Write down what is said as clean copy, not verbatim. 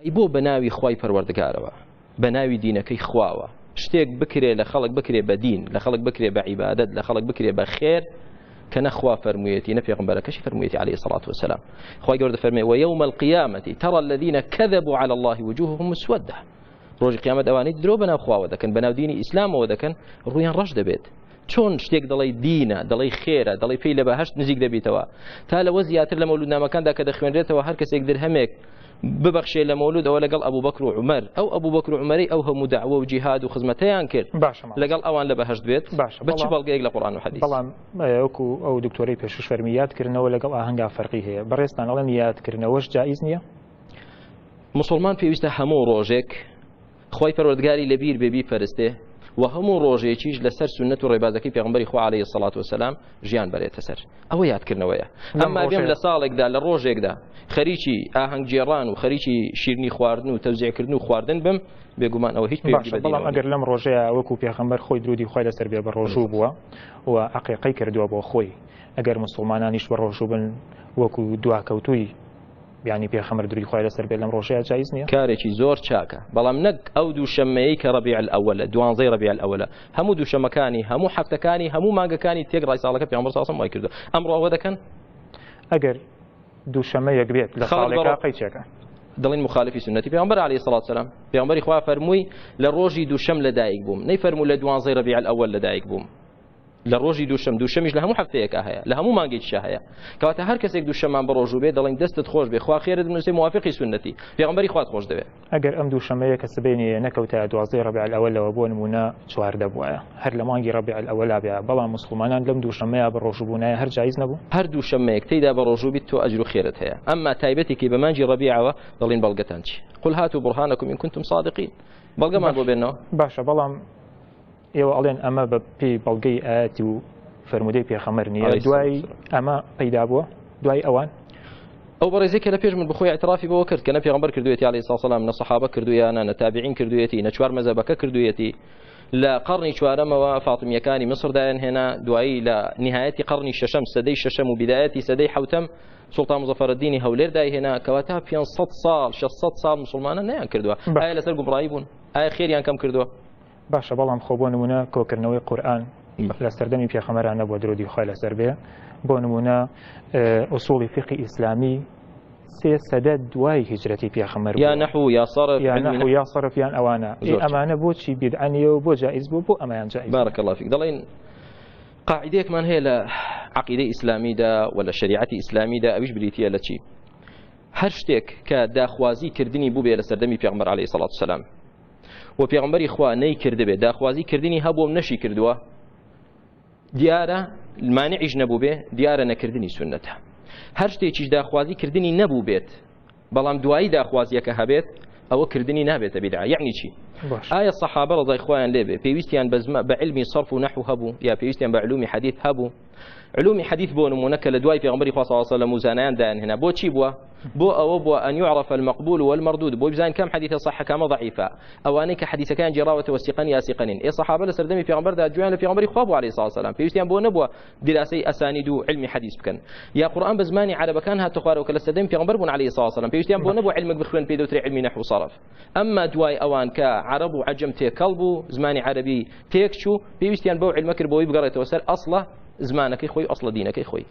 ئەی بۆ بە ناوی خوای پەروەردگارەوە، بە ناوی دینەکەی خواوە، شتێک بکرێ لە خەڵک بکرێ بە دین، لە خەڵک بکرێ بە عیبادەت، لە خەڵک بکرێ بە خێر، کە نە خوا فەرموویەتی نە پێغەمبەرەکەشی فەرموویەتی عەلەیهی سەڵات وەسەلام. خوای گەورە دەفەرمێ ویوم القیامة ترى الذین كذبوا على الله وجوههم مسودة. ڕۆژی قیامەت ئەوانەی درۆ بەناو خواوە دەکەن، بەناو دینی ئیسلامەوە دەکەن، ڕوویان ڕەش دەبێت. چۆن شتێک دەڵێی دینە، دەڵێی خێرە، دەڵێی پێی لە بەهەشت نزیک دەبیتەوە. تا لەوە زیاتر لە مەولودنامەکاندا کە دەخوێنرێتەوە هەر کەسێک درهەمێک ببەخشێ لە مەولود ئەوە لەگەڵ ئەبوبەکر و عومەر، ئەو ئەبوبەکر و عومەرەی ئەو هەموو دەعوە و جیهاد و خزمەتەیان کرد باشە مامۆستا. لەگەڵ ئەوان لە بەهەشت بێت؟ باشە بە چ بەڵام بەڵگەیەک لە قورئان و حەدیس؟ بەڵام وەکو ئەو دکتۆرەی پێشووش فەرمی یادکردنەوە لەگەڵ ئاهەنگا فەرقی هەیە بەڕێزتان ئەڵێن یادکردنەوەش جائیز نییە؟ موسڵمان پێویستە هەموو ڕۆژێک خوای پەروەردگاری لەبیر بێ بیپەرستێ و هەموو ڕۆژێکیش لەسەر سوننەت و ڕێبازەکەی پێغەمبەری خوا عەلەیهی سەڵات وەسەلام ژیان بەرێتە سەر. ئەوە یادکردنەوەیە. ئەمما بێم لە ساڵێکدا لە ڕۆژێکدا خەریکی ئاهەنگگێڕان و خەریکی شیرنی خواردن و تەوزیعکردن و خواردن بم، بێگومان ئەوە هیچ پەیوەندی باشە بە بەڵام دینەوە ئەگەر نییە. لەم ڕۆژەیا وەکو پێغەمبەر خۆی درودی خوای لەسەر بێ بە ڕۆژوو بووە و عەقیقەی کردووە بۆ خۆی ئەگەر موسڵمانانیش بە ڕۆژوو بن وەکو دواکەوتووی یانی پێخەمبەر درودی خوای لەسەر بێت لەم ڕۆژەیا جایز نییە؟ کارێکی زۆر چاکە بەڵام نەک ئەو دووشەممەیەی کە ڕەبیع الئەوەلە دوانزەی ڕەبیع الئەوەلە هەموو دووشەمەکانی هەموو هەفتەکانی هەموو مانگەکانی تێک ڕای ساڵەکە پێغەمبەر صلی الله علیه و سلم وای کردووە ئەمڕۆ ئەوە دەکەن؟ ئەگەر دووشەممە یەک بێت لە خەڵک ساڵێکا بەڕۆ قەیچێکە. دەڵێن مخالفی سوننەتی پێغەمبەر علیه الصلاة والسلام پێغەمبەری خوا فەرمووی لە ڕۆژی دووشەم لەدایک بووم نەیفەرموو لە دوانزەی ڕەبیع الئەوەل لەدایک بووم لە ڕۆژی دووشەم، دووشەمیش لە هەموو هەفتەیەکا هەیە، لە هەموو مانگێکیشا هەیە. کەواتە هەر کەسێک دووشەمان بە ڕۆژوو بێ، دەڵێین دەستت خۆش بێ، خوا خێرت بنووسێ، موافقی سوننەتی پێغەمبەری خوات خۆش دەوێ. ئەگەر ئەم دووشەمەیە کە سبەینێیە نەکەوتایە دوازدەی ڕەبیع الئەوەلەوە بۆ نموونە 14 بوایە، هەر لە مانگی ڕەبیع الئەوەلا بێ، بەڵام موسڵمانان لەم دووشەمەیە بە ڕۆژوو بوونایە هەر جایز نەبوو؟ هەر دووشەمەیەک تێیدا بە ڕۆژوو بیت تۆ ئەجر و خێرت هەیە، ئەمما تایبەتی کەی بە مانگی ڕەبیعەوە دەڵێین بەڵگەتان چی؟ قل هاتوا برهانکم ان کنتم صادقین بەڵگەمان بۆ بێنەوە. باشە بەڵام ئێوە ئەڵێن ئەمە بە پێی بەڵگەی ئایەتی و فەرموودەی پێخەمەر نییە دوای ئەمە پەیدا بووە دوای ئەوان ئەو بەڕێزی کە لە پێش من بخۆی اعترافی بەوە کرد کە نە پێغەمبەر کردوێتی عەلەیهی سەلام نە سەحابە کردویانە نە تابعین کردوێتی نە چوار مەزەبەکە کردوێتی لە قەڕنی چوارەمەوە فاتمیەکانی میسر دایان هێنا دوایی لە نهایەتی قەڕنی شەشەم سەدەی شەشەم و بدایەتی سەدەی حوتەم سوڵتان مزەفەرەدینی هەولێر دایهێنا کەواتە 500 ساڵ 600 ساڵ مسلمانە نەیان کردووە ئایا لەسەر گومڕایی بوون ئایا خێریان کەم کردووە باشە بەڵام خۆ بۆ نمونە کۆکردنەوەی قورئان لە سەردەمی پێخەمەران نەبووە درودی خوای لەسەر بێ بۆ نمونە ئوسوڵی فیقی ئیسلامی سێ سەدە دوای هیجرەتی پێخەمەر یا نەحو یا صرف یا نەحو یا صرف یان ئەوانە ئەمانە بۆچی بیدعە نییە و بۆ جائز بوو بۆ ئەمەیان جائز بارك الله فيك دەڵێن قاعدەیەکمان هەیە لە عقیدەی ئیسلامیدا و لە شریعەتی ئیسلامیدا ئەویش بریتیە لە چی هەر شتێک کە داخوازی کردنی بووبێ لە سەردەمی پێغەمبەر عەلەیهی سەڵات وسەلام و پێغەمبەری خوا نەی کردبێ داخوازی کردنی هەبوو و نەشی کردووە دیارە مانعیش نەبوو بێ دیارە نەکردنی سوننەتە هەر شتێکیش داخوازی کردنی نەبوو بێت بەڵام دوایی داخوازیەکە هەبێت ئەوە کردنی نابێتە بیدعە یعنی چی ئایا سەحابە ڕەزای خۆیان لێبێ پێویستیان بە علمی صرف و نحو هەبوو یا پێویستیان بە علومی حەدیث هەبوو علومی حەدیث بۆ نمونە کە لە دوای پێغەمبەری خوا صلی الله علیه و سلم و زانایان دایان هێنا بۆ چی بووە بۆ ئەوە بووە ئەن يعرف المقبول والمردود بۆ بزانین کام حەدیثە صحە کامە ضعیفە ئەوانەی کە حەدیثەکان گێڕاوەتەوە سیقەن یا سیقەنین ئێ صحابە لە سەردەمی پێغەمبەردا گوێیان لە پێغەمبەری خوا بوو علیه الصلاة والسلام پێویستیان بۆ نەبووە دراسەی ئەسانید و علمی حەدیث بکەن یا قورئان بە زمانی عەرەبەکان هاتە خوارەوە کە لە سەردەمی پێغەمبەر بوون علیه الصلاة والسلام پێویستیان بۆ نەبوو علمێک بخوێن پێی دەوترێ علمی نحو و صرف ئەمما دوای ئەوان کە عەرەب و عەجەم تێکەڵ بوو زمانی عەرەبی تێکچوو پێویستیان بەو علمە کرد بۆی بگەڕێتەوە سەر ئەسڵە زمانەکەی خۆی ئەسڵە دینەکەی خۆی.